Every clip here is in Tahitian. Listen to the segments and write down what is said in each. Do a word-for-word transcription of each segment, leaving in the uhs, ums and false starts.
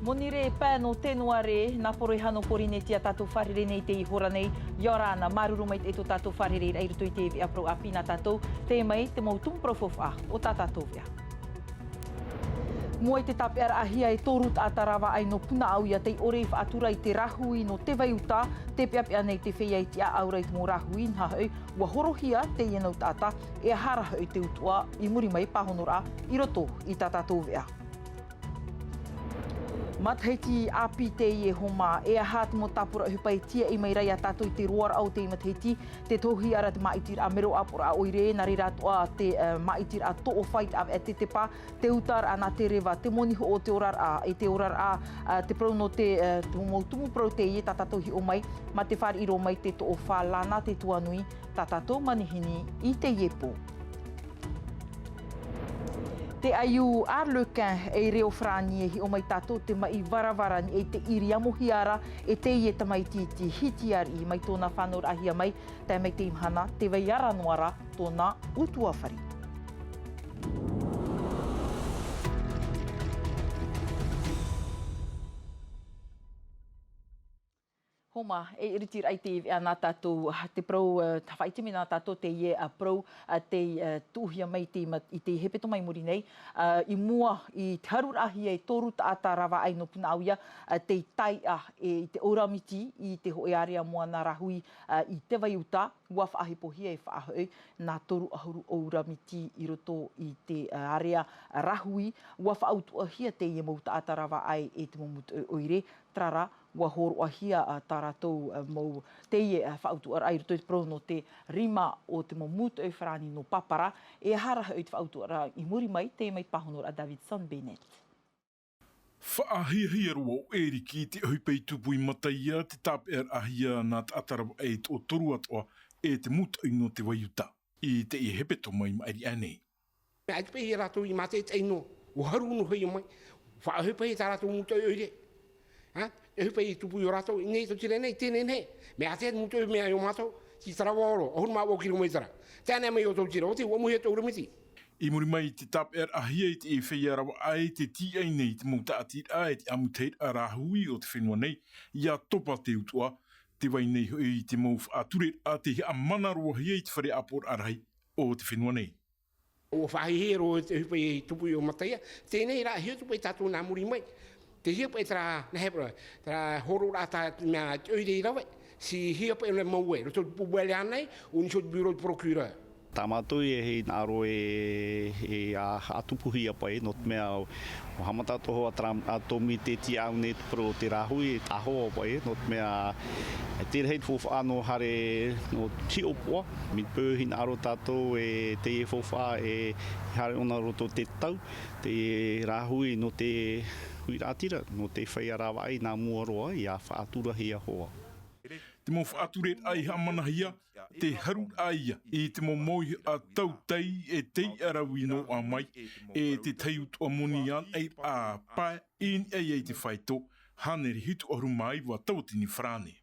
Monirē pae nō Tenuare, nā Poroihano Porinetia tātou fārerei nei i teie hora nei. ʻIa ora na, māuruuru maitaʻi tō tātou fārerei i roto i te veʻa parau ʻāpī nā tātou, teie mai te mau tumu parau faufaʻa o tā tātou veʻa. Mua i te tāpeʻaraʻahia e toru taʻata ravaʻai nō Punaʻauia tei ʻore i faʻatura i te rāhui nō Te Vai Uta, tē peʻapeʻa nei te feiā i tiʻaʻau ra i te mau rāhui, nā hoʻi, ʻua horohia teie mau taʻata, e aha ra hoʻi te utuʻa i muri mai, pāhonoraʻa i roto i tā tātou veʻa. Matahiti ʻāpī teie, Homa, e aha te mau tāpura ʻohipa e tīaʻi mai ra ia tātou i te roaraʻa o teie matahiti, tē tohuhia ra te māʻitiraʻa mero ʻāpoʻoraʻa ʻoire, nā reira atoʻa te, eh, māʻitiraʻa toʻofa i te ʻāvaʻe tetepa, te utaraʻa nā te reva, te moni hoʻo o te oraraʻa, e te oraraʻa, eh, te parau nō te, eh, te mau tumu parau teie tā tātou hiʻo mai, mā te fāriʻi roa mai te toʻofa lāna te tuanui, tā tātou manihini i teie pō. Te aiū Arlequin ei reo farāni, e hiʻo mai tātou te maʻi varavara nei, e te ʻiri amohia ra e teie tamaiti iti hitiariʻi mai tōna fānauraʻahia mai, tae mai teie mahana, tē vai ara noa ra tōna ʻutuāfare. Homa, e ʻiritiraʻa i te veʻa nā tātou, ah, te parau, eh, faʻaʻite mai nā tātou teie, ah, parau, ah, tei, eh, tuʻuhia mai i te ma-, i te hepetoma i muri nei, ah, i mua i te haruraʻahia e toru taʻata ravaʻai nō Punaʻauia, ah, tei taiʻa, e, i te ʻōura miti i te hōʻē ārea moana rāhui, ah, i Te Vai Uta, ʻua faʻahepohia e faʻahoʻi nā toru ʻahuru ʻōura miti i roto i te, ah, ārea rāhui, ʻua faʻautuʻahia teie mau taʻata ravaʻai e te mau mūtoʻi ʻoire, terā rā, ʻua hōroʻahia, ā, tā rātou, ā, mau teie, ā, faʻautuʻaraʻa i roto i te parau nō te rima o te mau mūtoʻi farāni nō Papara, e aha ra hoʻi te faʻautuʻaraʻa i muri mai, teie mai te pāhonoraʻa Davidson Bennett. Faʻahiahia roa ʻo Eriki i te ʻohipa i tupu i Mataia, te tāpeʻaraʻahia nā taʻata ravaʻai e toʻotoru atoʻa e te mūtoʻi nō Te Vai Uta i teie hepetoma i maʻiri aʻe nei. Mea ʻaita paʻi ia rātou i mātaʻitaʻi noa, ʻua haru noa hoʻi mai, faʻaʻohipa i tā rātou mūtoʻi ʻoire. Ha? E ʻohipa i tupu iō rātou, i nei tau tira nei, teie nei, mea ʻātea te mūtoʻi mea iō mātou, tei Taravao roa, ʻahuru mā vaʻu kiromētera. Tae noa mai iō tau tira, ʻo tē ʻua amuhia tō ʻōura miti. I muri mai i te tāpeʻaraʻahia i te feiā ravaʻai, tē tīaʻi nei te mau tāʻatiraʻa e te ʻāmuitahiraʻa rāhui o te fenua nei, ʻia topa te utuʻa, tē vai nei hoʻi te mau faʻatureraʻa tei haʻamanaʻohia i te fare ʻāpoʻoraʻa rahi o te fenua nei. ʻUa faʻahiahia roa te ʻohipa i tupu iō Mataia, teie nei rā, hiʻo atu paʻi tātou nā muri mai. Tē hia paʻi terā, nā hea paʻi, terā hōroʻaraʻa tā mea te ʻoire i rave, tē hia paʻi ʻōna mau ē, roto i te pūpū ʻānei, au nei hoʻi te bureau du procureur. Tā mātou e hinaʻaro e, e, ā, haʻatupuhia paʻi, nō te mea, ʻua haʻamata atoʻa hoʻi terā, ā, tōmite tei tiʻa nei te parau o te rāhui, e taʻa hoʻi paʻi, nō te mea, e te rahi te faufaʻa nō haere, nō hiʻopoʻa, mai te peu hinaʻaro tātou e teie faufaʻa e haere ʻōna roto te tau, te rāhui nō te huiraʻatira, nō te feiā ravaʻai nā mua roa, ʻia faʻaturahia hoʻi. Te mau faʻatureraʻa i haʻamanahia, te haruraʻa ia i te mau mauihaʻa tautai e tei ʻaravi noa mai, e te tahi utuʻa moni anaʻe ā pae i niʻa ia i te faito, hānere hitu ʻahuru mā iva tauatini farāne.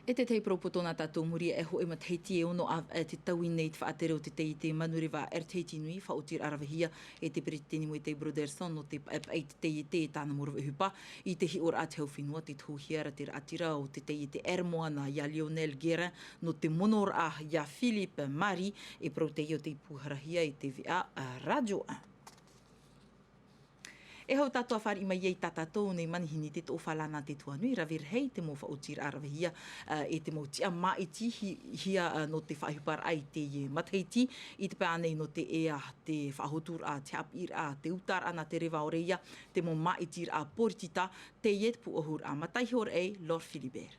E te tahi parau poto nā tātou muri aʻe, hōʻē matahiti e ono ʻāvaʻe te taui nei te faʻatere o te taiete manureva Air Tahiti Nui, faʻaotiraʻa ravehia e te peretiteni Moetai Brotherson nō te paʻepaʻe i te taiete e tāna mau rave ʻohipa. I te hiʻoraʻa a te hau fenua, tē tohuhia ra te raʻatira o te taiete Air Moana ia Lionel Guérin nō te monoraʻa ia Philippe Marie, e parau teie o tei pūharahia e te veʻa, ā, Radio un. E hau tātou ā fāriʻi mai ai i tā tātou nei manihini te toʻofa lāna te tuanui, rave rahi te mau faʻaotiraʻa ravehia, ā, e te mau tiʻa māʻiti hi-, hia, ā, nō te faʻaʻohiparaʻa i teie matahiti, i te pae ānei nō te ea, te faʻahoturaʻa, te haʻapiʻiraʻa, te utaraʻa nā te reva ʻoia, te mau māʻitiraʻa poritita, teie te pūʻohuraʻa. Mataʻi iho ra ē, Laure Philibert.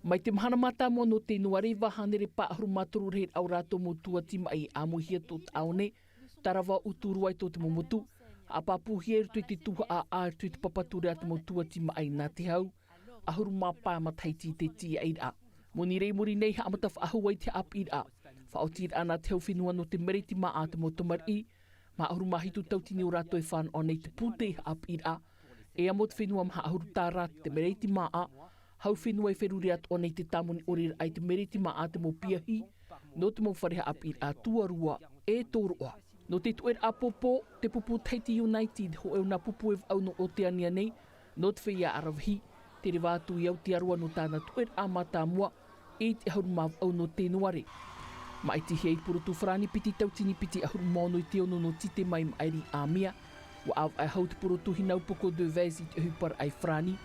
Mai te mahana mātāmua nō Tenuare, ʻua hānere pae ʻahuru mā toru rahiraʻa o rātou mau tuati maʻi ʻāmuihia tō tāʻone, Taravao Uturoa i tō te mau motu, haʻapāpūhia i roto i te tuhaʻa, i roto i te papa ture a te mau tuati maʻi nā te hau, ʻahuru mā pae matahiti te tīaʻiraʻa. Monirē i muri nei haʻamata faʻahou ai te haʻapiʻiraʻa, faʻaotiraʻa nā te hau fenua nō te mereti māʻa a te mau tamariʻi, maha ʻahuru mā hitu tauatini o rātou e fānaʻo nei i te pūtē haʻapiʻiraʻa, e amo te fenua maha ʻahuru tāra te mereti māʻa, hau fenua e feruri atoʻa nei te tāmoni ʻoreraʻa i te mereti māʻa a te mau piahi, nō te mau fare haʻapiʻiraʻa tuarua e tōroʻa. Nō te tuʻeraʻa pōpō, te pupu Tahiti United, hōʻē o nā pupu e vaʻu nō Oteania nei, nō te feiā ʻaravihi, te reva atu i Aotearoa nō tāna tuʻeraʻa mātāmua i te ʻahuru mā vaʻu nō Tenuare. Māʻitihia i te purotu Farāni piti tautini piti ʻahuru mā ono i te ono nō Tite mai maʻiri i Āmia. ʻUa ʻāvaʻe hau te purotu Hinaupoko Devez i te ʻohiparaʻa i Farāni.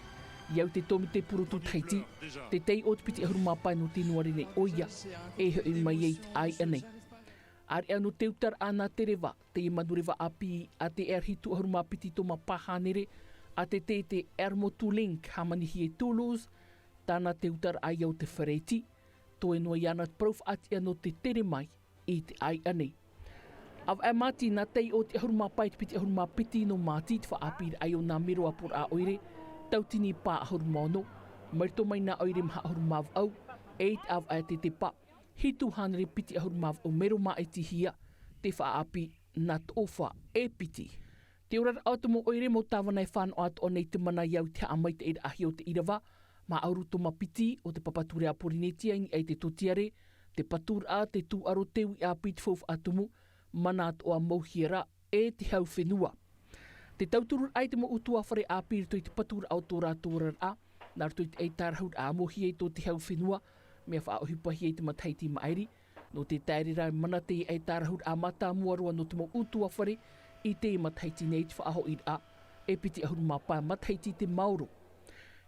I au te tōmite purotu Tahiti, te taiʻo te piti ʻahuru mā pae nō Tenuare nei ʻoia, e hoʻi mai ai i te ʻāiʻa nei. ʻAreʻa nō te utaraʻa nā te reva, teie manureva ʻāpī a te R hitu ʻahuru mā piti tōma pā hānere, a te tē te Air Motu Link, hāmanihia i Toulouse, tāna te utaraʻa i au te fare iti, toe noa iāna te parau faʻatiʻa nō te tere mai i te ʻāiʻa nei. ʻAvaʻe Māti nā taiʻo te ʻahuru mā pae te piti ʻahuru mā piti nō Māti te faʻaʻāpīraʻa i ʻō nā mero ʻāpoʻoraʻa ʻoire, tautini pā ʻahuru mā ono, mai roto mai nā ʻoire maha ʻahuru mā vaʻu, e i te ʻāvaʻe a te tepa, hitu hānere piti ʻahuru mā vaʻu mero māʻitihia, te faʻaʻāpī nā Toʻofa e piti. Te oraraʻa o te mau ʻoire mau tāvana e fānaʻo atoʻa nei te mana i au i te haʻamaitaʻiraʻahia o te ʻīrava, mā ʻauru tōma piti o te papa ture a Pōrīnetia i niʻa i te tōtiare, te paturaʻa, te tūʻaro, te uʻi ʻāpī, te faufaʻa tumu, mana atoʻa mau hiara, e te hau fenua. Te tautururaʻa i te mau ʻutuāfare ʻāpī i roto i te paturaʻa o tō rātou oraraʻa, nā roto i te ʻaitārahuraʻa ʻamuhia i tō te hau fenua, mea faʻaʻohipahia i te matahiti i maʻiri, nō te taere ra e mana teie ʻaitārahuraʻa mātāmua roa nō te mau ʻutuāfare i teie matahiti nei te faʻahoʻiraʻa, e piti ʻahuru mā pae matahiti te maoro.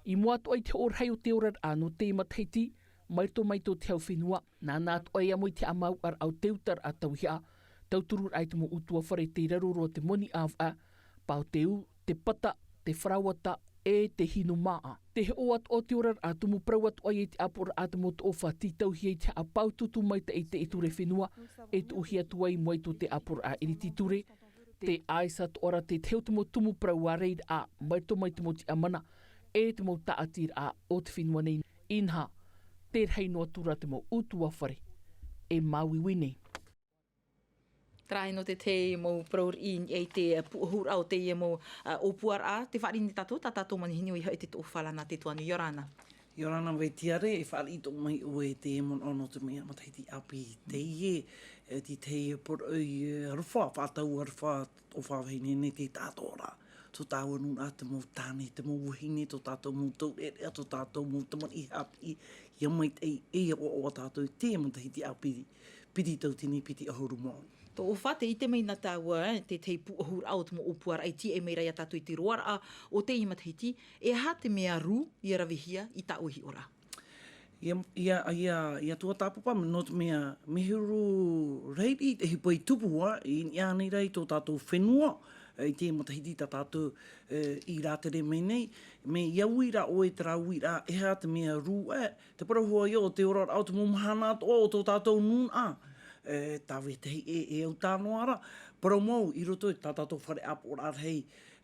I mua atoʻa i te hoʻo rahi o te oraraʻa nō teie matahiti, mai roto mai tō te hau fenua, nāna atoʻa e amo i te haʻamāuʻaraʻa o te utaraʻa tauihaʻa, tautururaʻa i te mau ʻutuāfare tei raro roa te moni ʻāvaʻe, pāʻo te ū, te pata, te farawata, e te hinu māʻa. Te hoʻo atoʻa o te oraraʻa tumu parau atoʻa ia i te ʻāpoʻoraʻa a te mau Toʻofa tītauhia i te haʻapāutuutu maitaʻi i te ture fenua, e tuʻuhia atu ai i mua i tō te ʻāpoʻoraʻa iriti ture, te ʻaisa atoʻa ra te tahi o te mau tumu parau ārairaʻa, mai roto mai te mau tiʻamana, e te mau tāʻatiraʻa o te fenua nei, inaha, te rahi noa atu ra te mau ʻutuāfare, e māuiui nei. Terā nō te tahi mau parau riʻi i te puʻohuraʻa o teie mau, ā, ʻōpuaraʻa, tē fāriʻi nei tātou, tā tātou manihini ʻoia hoʻi te Toʻofa Lana Tetuanu, ʻia ora na. ʻIa ora na Vetiare, e fāriʻi atoʻa mai ʻoe i te manaʻo nō te mea matahiti ʻāpī teie, e, te tahi poroʻi, e, aroha, faʻatau aroha, Toʻofa vahine nei te tātou ra. Tō tāua nūnaʻa te mau tāne, te mau vahine, tō tātou mau taureʻareʻa, tō tātou mau tamariʻi haʻapiʻi, ʻia maitaʻi, e ʻoaʻoa tātou i te matahiti ʻāpī, piti tautini piti ʻahuru mā ono. Toʻofa, tē ʻite mai na tāua, e, te tahi puʻohuraʻa o te mau ʻōpuaraʻa i tīaʻi mai ra ia tātou i te roaraʻa o teie matahiti, e aha te mea rū ʻia ravehia i tāʻu hiʻoraʻa? ʻIa, ʻia, ʻia, ʻia tuatāpapa, nō te mea, mea huru rahi riʻi te ʻohipa i tupu, ā, i niʻa nei ra i tō tātou fenua, e, i te matahiti tā tātou, e, i rātere mai nei, mea ʻia uiraʻa ʻoe i terā uiraʻa, e aha te mea rū, e, te parau hoʻi o te oraraʻa o te mau mahana atoʻa o tō tātou nūnaʻa, e, tā vetahi e, e au tā noa ra, parau mau i roto i tā tātou fare ʻāpoʻoraʻa rahi,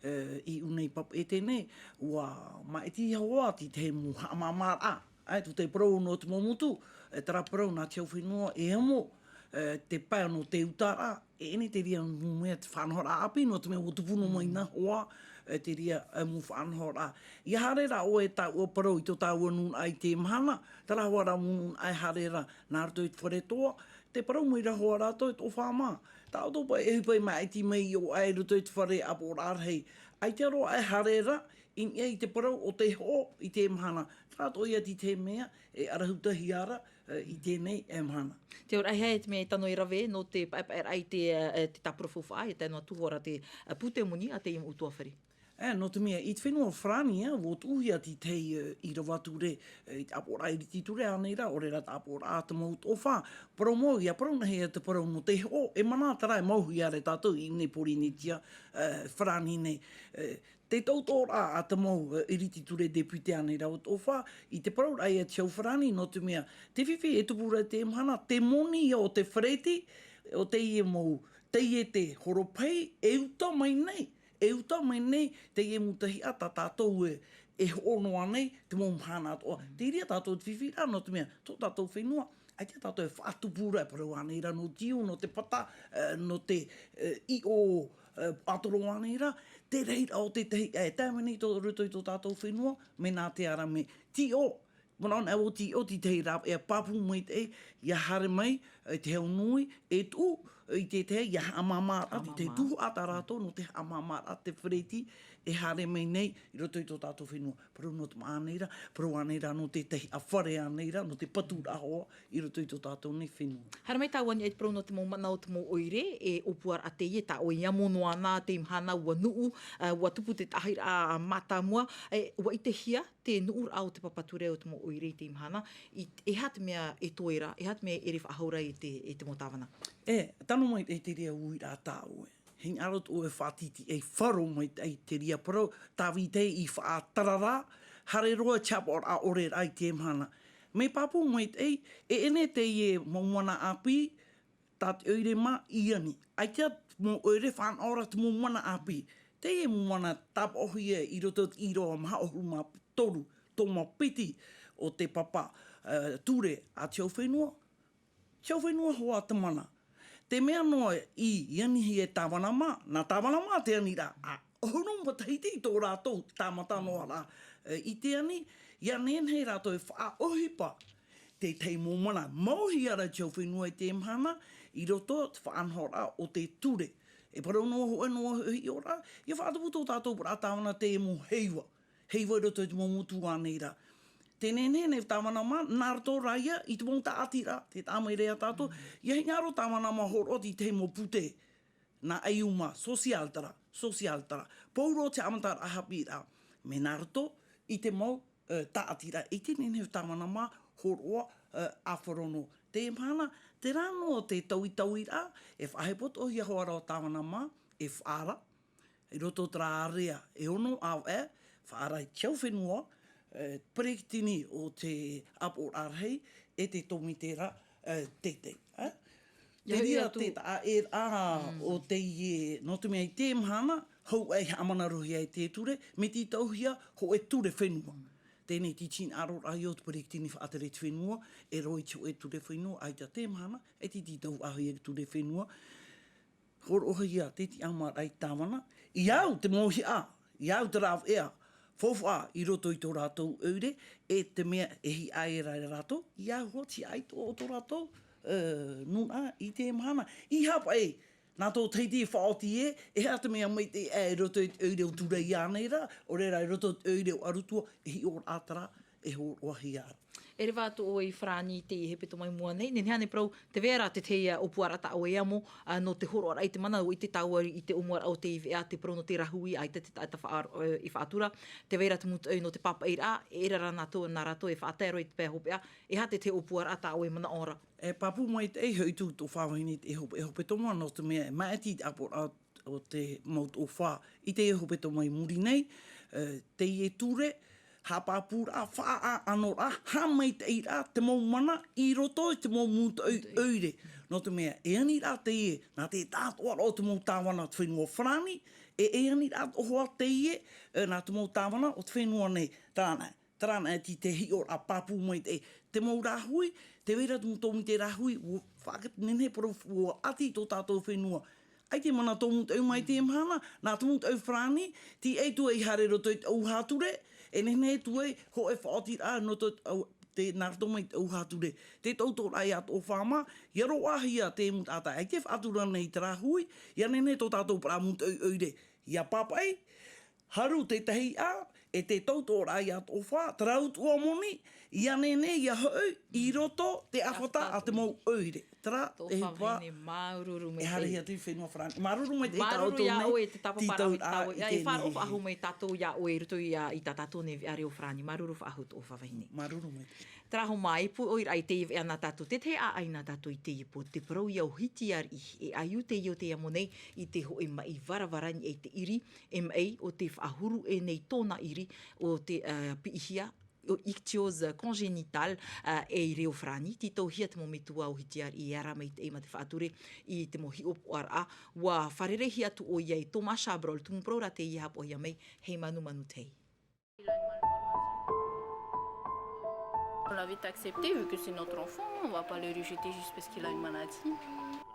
e, i ʻū nei papeʻete nei, ʻua māʻiti hoʻi te tahi mau haʻamāmāraʻa. ʻAe, tō te parau nō te mau motu, e, terā parau nā te hau fenua e amo, e, te pae nō te utaraʻa, e, ʻaita terā mau mea te faʻanahoraʻa ʻāpī, nō te mea ʻua tupu noa mai na hoʻi, e, terā, e, mau faʻanahoraʻa. ʻIa haere ra ʻoe e taʻua parau i tō tāua nūnaʻa i te mahana, terā hoʻi rā mau nūnaʻa e haere ra nā roto i te fare toa, tē parau mai ra hoʻi rātou e Toʻofa mā. Tāʻu atoʻa paʻi e ʻohipa i māʻiti mai i ʻō aʻe i roto i te fare ʻāpoʻoraʻa rahi. ʻAita roa e haere ra, i niʻa i te parau o te hoʻo i te mahana. Terā atoʻa ia te tahi mea e arahutahia ra, e, i teie nei, e, mahana. Te ora, e aha te mea e tano e rave nō te paʻepaʻeraʻa i te, e, te tāpura faufaʻa, e tae noa atu hoʻi ra te, e, pūtē moni a teie mau ʻutuāfare? E, nō te mea, i te fenua Farāni, ā, ʻua tuʻuhia te tahi, e, ʻīrava ture, e, i te ʻāpoʻoraʻa iriti ture ānei ra, ʻaore rā te ʻāpoʻoraʻa a te mau Toʻofa. Parau mau, ʻia parau nāhea te parau nō te hoʻo, e mana terā e mauhia ra e tātou i ʻō nei Pōrīnetia, e, Farāni nei, e, te tautooraʻa a te mau, e, iriti ture, député ānei ra o Toʻofa, i te parauraʻa ia te hau Farāni, nō te mea, te fifi e tupu ra i teie mahana, te moni ia o te fare iti, o teie mau, teie te horopahi, e uta mai nei, e uta mai nei, teie mau tahiʻa tā tātou e, e hoʻo noa nei, te mau mahana atoʻa. Te reira tātou te fifi ra, nō te mea, tō tātou fenua, ʻaita tātou e faʻatupu ra, e parau ānei ra nō te ū, nō te pata, e, nō te, e, ʻiʻo, e, ʻātoro ānei ra, te reira o te tahi, e, tae mai nei tō roto i tō tātou fenua, mea nā te ara mea tīʻo, manaʻo anaʻe vau tīʻo, te tahi rāveʻa pāpū maitaʻi, ʻia haere mai, e, te hau nui, e tuʻu, i te tahi, ia haʻamāmāraʻa, te tahi tuhaʻa tā rātou, nō te haʻamāmāraʻa te fereti e haere mai nei i roto i tō tātou fenua. Parau nō te māʻa nei rā, parau ānei rā nō te tahi ʻāfare ānei rā, nō te paturaʻa hoʻi i roto i tō tātou nei fenua. Haere mai tāua nei te parau nō te mau mana o te mau ʻoire, e ʻōpuaraʻa teie, tā ʻoe i amo noa na, teie mahana ʻua nuʻu, ā, ʻua tupu te tahi rā mātāmua, e, ʻua ʻitehia te nuʻuraʻa o te papa ture o te mau ʻoire i teie mahana, i, e aha te mea e toe ra, e aha te mea e ʻere faʻahou ra e te, e te mau tāvana? E, tano mai e te reira uiraʻa tā ʻoe. Hinaʻaro tō ʻoe faʻatitiʻai, faro mai te, i te reira parau, tāviti i faʻatarara, haere roa te haʻapaʻoraʻa ʻore rā i teie mahana. Mea pāpū mai te, e, e ʻere teie mau mana ʻāpī, tā te ʻoire mā i ani. ʻAita te mau ʻoire fānaʻo ra te mau mana ʻāpī. Teie mau mana tāpaʻohia i roto i te ʻīrava maha ʻahuru mā toru, tōmā piti o te papa, e, ture a te hau fenua. Te hau fenua hoʻi te mana. Te mea noa i, i anihia e tāvana mā, nā tāvana mā te ani rā, ā, ʻahuru matahiti tō rātou tāmata noa rā, e, i te ani, ia nehenehe rātou e faʻaʻohipa te tahi mau mana. Mauhia ra te hau fenua i teie mahana, i roto te faʻanahoraʻa o te ture. E parau noa hoʻi, noa hoʻi ʻoia rā, ia faʻatupu tō tātou parau tāvana te mau heiva. Heiva i roto i te mau motu ānei rā. Te nehenehe nei tāvana mā, nā roto rā ia i te mau tāʻatiraʻa, tē taʻa mai ra ia tātou, ia hinaʻaro tāvana mā hōroʻa i te mau pūtē. Nā ʻaiū mā, social terā, social terā. Pauroa te haʻamataraʻa haʻapiʻiraʻa. Mea nā roto i te mau, e, tāʻatiraʻa, i te nehenehe tāvana mā hōroʻa, e, ʻāfaro noa. Teie mahana, terā noa te taui-, tauiraʻa, e faʻahepotoʻohia hoʻi ra tāvana mā, e faʻaara, i roto terā area e ono ʻāvaʻe, faʻaara i te hau fenua, e, peretiteni o te ʻāpoʻoraʻa rahi, e te tōmite ra, e, teitei, e? Ia Te hoʻi reira atu. Te taʻa ʻē rā o teie, nō te mea i teie mahana, hou ai haʻamanaʻohia e te ture, mea tītauhia hōʻē ture fenua. Teie nei te tinaʻaro rahi o te peretiteni faʻatere te fenua, e rave i te hōʻē ture fenua, ʻaita teie mahana, e te tītauhia te ture fenua, hōroʻahia te tiʻamāraʻa i tāvana, i au te mauhaʻa, i au te rāveʻa, faufaʻa i roto i tō rātou ʻoire, e te mea e hiʻa ai ra rātou, i au hoʻi te hiʻa i tō, tō rātou, e, nūnaʻa i teie mahana. ʻEiaha paʻi, nā tō Tahiti e faʻaoti ē, e aha te mea maitaʻi i roto i te ʻoire o Tūrai ānei rā, ʻo reira i roto i te ʻoire o ʻArutua, e hiʻoraʻa terā, e hōroʻahia ra. E reva atu ʻoe i Farāni i te hepetoma i mua nei, nehenehe ānei parau, tē vai ra te tahi ʻōpuaraʻa tā ʻoe e amo, ā, nō te hōroʻaraʻa i te mana, ʻua ʻite tāua i te ʻōmuaraʻa o teie veʻa, te parau nō te rāhui, ʻaita te taʻata faʻa-, e, i faʻatura, tē vai ra te mūtoʻi nō te pāpaʻiraʻa, e ʻere rā nā tō, nā rātou e faʻatae roa i te pae hopeʻa, e aha te tahi ʻōpuaraʻa tā ʻoe e manaʻo ra? E pāpū maitaʻi, hoʻi tū tō faʻaʻite i te hope-, hepetoma, nō te mea, e maʻiti te ʻāpoʻoraʻa o te mau tōfā i te hepetoma i muri nei, e, teie ture, haʻapāpūraʻa, faʻaʻānoraʻa, haʻamaitaʻiraʻa, te mau mana i roto i te mau mūtoʻi ʻoire. Nō te mea, e ani ra teie, nā te tāʻatoʻaraʻa o te mau tāvana o te fenua Farāni, e, e ani ra atoʻa teie, e, nā te mau tāvana o te fenua nei, terā na. Terā na te, te hiʻoraʻa pāpū maitaʻi, te mau rāhui, tē vai ra te mau tōmite rāhui, ʻua faʻanehenehe parau, ʻua ʻati tō tātou fenua. ʻAita e mana tō mūtoʻi mai teie mahana, nā te mūtoʻi Farāni, tīaʻi atu ai i haere i roto i te ʻauvaha ture, e nehenehe atu ai, hōʻē faʻaotiraʻa, nō tō, au, te, nā roto mai te ʻauvaha ture. Te tautooraʻa ia tō fāma, ia roaʻahia te mau taʻata, ʻaita e faʻatura nei te rāhui, ia nehenehe tō tātou parau mūtoʻi ʻoire. Ia pāpaʻi, haru te tahi ʻā, e te tautooraʻa ia tō fā, terā utuʻa moni, ia nehenehe, ia hoʻi, i roto te ʻāfata a te mau ʻoire. Terā, tō e fā pa-, vahine, māuruuru maitaʻi. E haere atu i fenua Farāni. Māuruuru maitaʻi i tā tātou nei, tītau ʻā i teie nei. Māuruuru iā ʻoe, te tāpapa rave i tā ʻoe, ia, e faʻaroʻo faʻahou mai tātou iā ʻoe, i roto ia, i tā tātou nei veʻa reo Farāni. Māuruuru faʻahou tō fā vahine. Terā hoʻi mā, e pūʻoiraʻa i teie veʻa nā tātou, te tahi ʻāʻai nā tātou i teie pō, te parau ia ʻo Hitiariʻi, e ʻaiū teie o te amo nei, i te hōʻē maʻi varavara i niʻa i te ʻiri, e maʻi o te faʻahuru ʻē nei tōna ʻiri, ʻo te, ā, piʻihia, ʻo ichthyosis congénitale, ā, e i reo Farāni, tītauhia te mau metua ʻo Hitiariʻi e ara maitaʻi mā te faʻature i te mau hiʻopoʻaraʻa, ʻua fārereihia atu ʻoia e Thomas Chabrol, tumu parau rā teie i haʻapaʻohia mai, hei manumanu tahi. On l'a vite accepté, vu que c'est notre enfant, on va pas le rejeter juste parce qu'il a une maladie.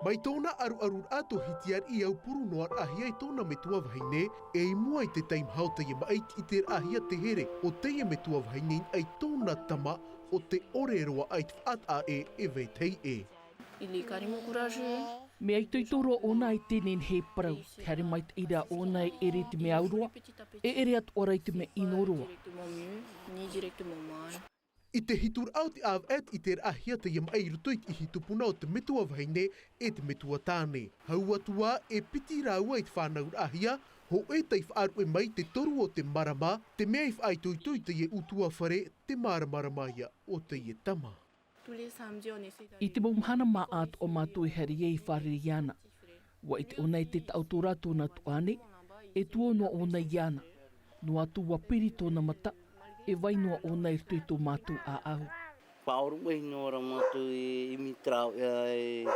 Mai tōna ʻaruʻaruraʻa tō Hitiariʻi i aupuru noa raʻahia e tōna metua vahine, e i mua i te taimaha o teie maʻi, ʻiteraʻahia te here o teie metua vahine i niʻa i tōna tama, ʻo te ʻore roa ʻai te faʻataʻa ʻē e vetahi ʻē. Mea itoito roa ʻōna e te nehenehe e parau, te haere maitaʻi rā ʻōna e ʻere i te mea au roa, e ʻere atoʻa rā i te mea ʻino roa. I te hituraʻa o te ʻāvaʻe, i te raʻahia teie maʻi i roto i te ihi tupuna o te metua vahine e te metua tāne. Hau atu ā, e piti rāua i te fānauraʻahia, hōʻē tei faʻaruʻe mai te toru o te marama, te mea i faʻaitoito i teie ʻutuāfare, te māramarama ia o teie tama. I te mau mahana māʻa atoʻa mātou e haere ai e fārerei iāna. ʻUa ʻite ʻōna e te taʻoto rā tōna tuahine, e tuō noa ʻōna iāna. Noa atu ʻua piri tōna mata, e vai noa ʻōna i roto i tō mātou ʻāʻau. Faʻaoromaʻi noa ra mātou e ʻimi te rāveʻa e,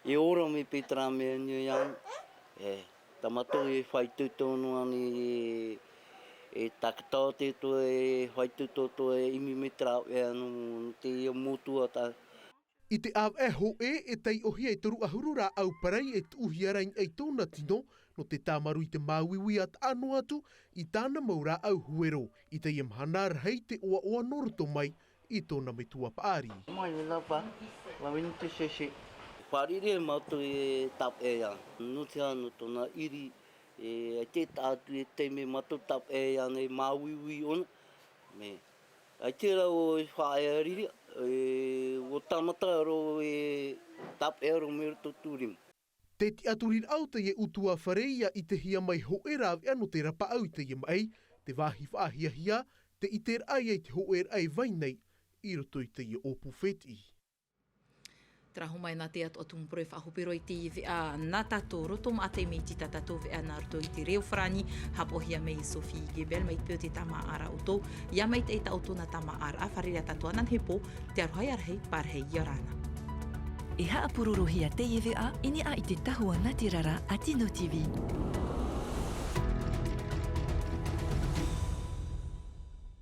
e ora mai paʻi terā mea nui ana. E, tā mātou e faʻaitoito noa nei e, e tākata te to e faʻaitoito to e ʻimi mai te rāveʻa nō, nō teie motu atoʻa. I te ʻāvaʻe hōʻē, e taiʻohia e toru ʻahuru rāʻau parai e tuʻuhia ra i niʻa i tōna tino, nō te tāmarū i te māuiui ʻa taʻa noa atu i tāna mau rāʻau huero. I teie mahana rahi te ʻoaʻoa nō roto mai i tōna metua paʻari. Mai e lapa, la vini te sese. Fārerei mātou e tāpeʻa ia, nō te aha, nō tōna ʻiri, e, ʻaita e taʻa atu e taime mātou tāpeʻa ia nei māuiui ʻōna. Mea, ʻaita rā ʻoe e faʻaea riri, e, ʻua tāmata roa e tāpeʻa roa mai roto tū rima. Te tiʻaturiraʻa o teie ʻutuāfare ʻia ʻitehia mai hōʻē rāveʻa nō te rapaʻau i teie maʻi, te vāhi faʻahiahia, te ʻiteraʻa ia i te hōʻēraʻa e vai nei i roto i teie ʻōpū fētiʻi. Terā hoʻi mai nā te atoʻa tumu parau e faʻahope roa i teie veʻa nā tātou roto maʻa taime iti tā tātou veʻa nā roto i te reo farāni, haʻapaʻohia mai e Sophie Gebel mai te peu o te tāmāʻaraʻa ʻoutou, ʻia maitaʻi tā ʻoutou nā tāmāʻaraʻa, fārerei ā tātou ananahi pō, te aroha ia rahi, pārahi ia ora na. E haʻapurorohia teie veʻa i niʻa i te tahua nātirara a Tino TV.